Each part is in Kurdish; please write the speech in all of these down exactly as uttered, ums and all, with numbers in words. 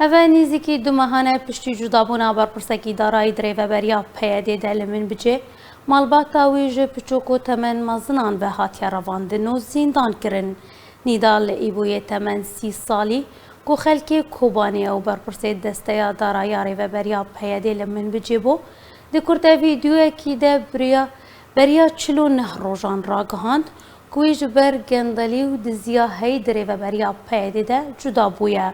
Eve nîzîkî du mehan e piştî cudabûna berpirsekî darayî di rêveberiya P Y D'ê de li Minbicê, malbata wî ji piçok û temen mezinan ve hatiye revandin û zîndan kirin. Nîdal Îboyê temen sî salî, ku xelkê Kobanê ye û berpirsê desteya daraya rêveberiya P Y D'ê li Minbicê bû, di kurte vîdeoyekî de biriya, beriya çil û neh rojan ragihand, ku wî ji ber gendelî û diziya heyî di rêveberiya P Y D'ê de cuda bûye.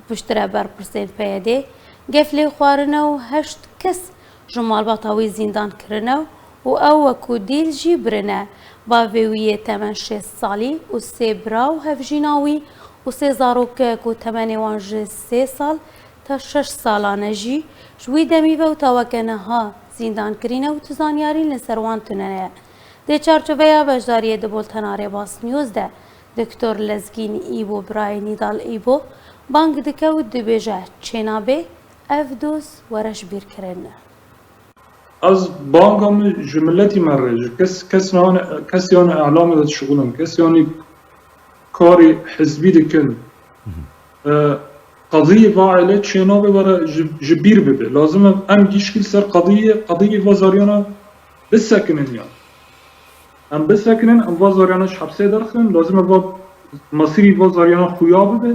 Piştre berpirsên P Y D'ê geflê xwarine û heşt kes ji malbata wî zîndan kirine û ew wekû dîl jî birine. Bavê wî yê temen şêst salî û sê bira û hevjîna wî û sê zarokek ku temenê wan ji sê sal ta şeş salan e jî ji wî demî ve û ta weke niha zîndan kirîne û tu zanyarî li ser wan tune ye. Di çarçoveya beşdariyê di Boltena Rêbas News de Doktor Lezgîn Îbo birayê Nîdal Îbo bang dike û dibêje, çênabê ev doz were ji bîr kirin. Ez banga min ji miletî me re, ji kes, kes nane, kes yanî elamê de dişixulin, kes yanî karê hizbî dikin. E, qediyê va aile çênabê were ji, ji bîr bibe. Lazim e em gişkî li ser qediyê, qediyê va zaryana bisekinin yan. Em bisekinin, em va zaryana ji hepsê derxin, lazim e va mesîrî va zaryana xuya bibe.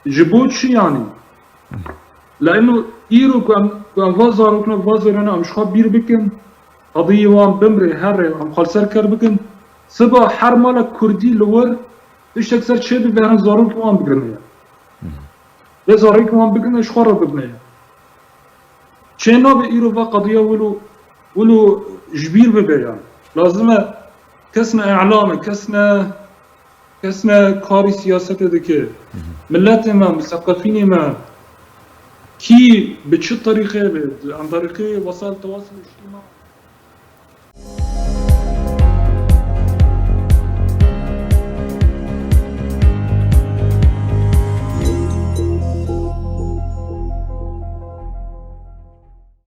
Ji bo çi yanî? Leno îro ku em, ku em va zarokna, va zaryana em ji xwe bîr bikin, qediyê wan bimrê, herê, em xwe li ser ker bikin, siba her malek kurdî li wir tiştek ser çêbibe, herin zarokê wan bigirine ye. Vê zarokê wan bigirine, ji xwe re bibine ye. Çê nabe îro va qediya wilo, wilo ji bîr bibe yan. Lazim e kes ne e'lam e, kes ne, kes ne karî siyasetê dike. Miletê me, museqefînê me, kî bi çi terîqê be, an terîqê wesaîl tewasil îctîma.